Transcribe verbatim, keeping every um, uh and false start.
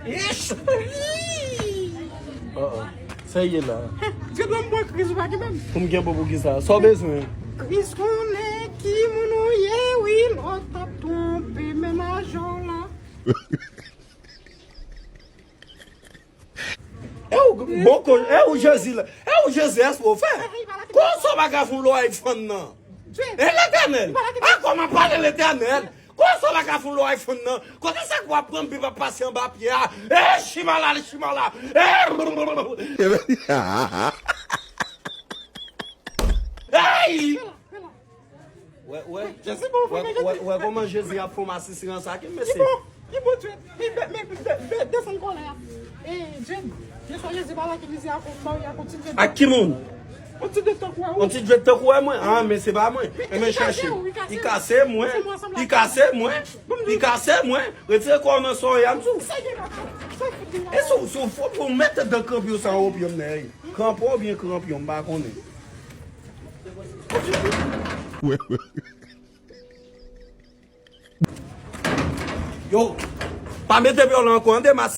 Ish! Oh, oh. Sa ye la? Djed la m pran kriz ou pa gen menm. Pou m gen pou pou ki sa? Sa w bezwen? Kriz konnen ki moun ou ye, wi, lòt ap twonpe menm ajan w la. E ou boko, e ou Jezi la, e ou Jezi, èske w fè? Kon sa w pa ka fè yon lo iPhone nan? E Letènèl, a kòman pale Letènèl? Kon sa w pa ka fè yon lo iPhone nan? Kote sa k w ap pran bib ap pase anba pye a? E chimala, chimala. E Ey! Wè, wè, wè, wè, wè kòman Jezi ap fè w masisi nan sa ki mesye. Ki bon, ki bon, Djed. Men, men, men, men, men, desann kòlè a. E, Djed, jeswa Jezi pa la ki mize ak ou, mari a, kontinye. Ak ki moun? On ti Djed tankou wè ou. On ti Djed tankou wè mwen. Ah, men se pa mwen. Men men chache. Li kase mwen. Li kase mwen. Li kase mwen. Retire kò w nan soyè a, m di w. E si w, si w fò pou w mete dan kanpyon sa, opyonm nan, ey. Kanpyon oubyen kanpyon, m pa konnen. Yo, pa mete vyòl ankò, an de mas.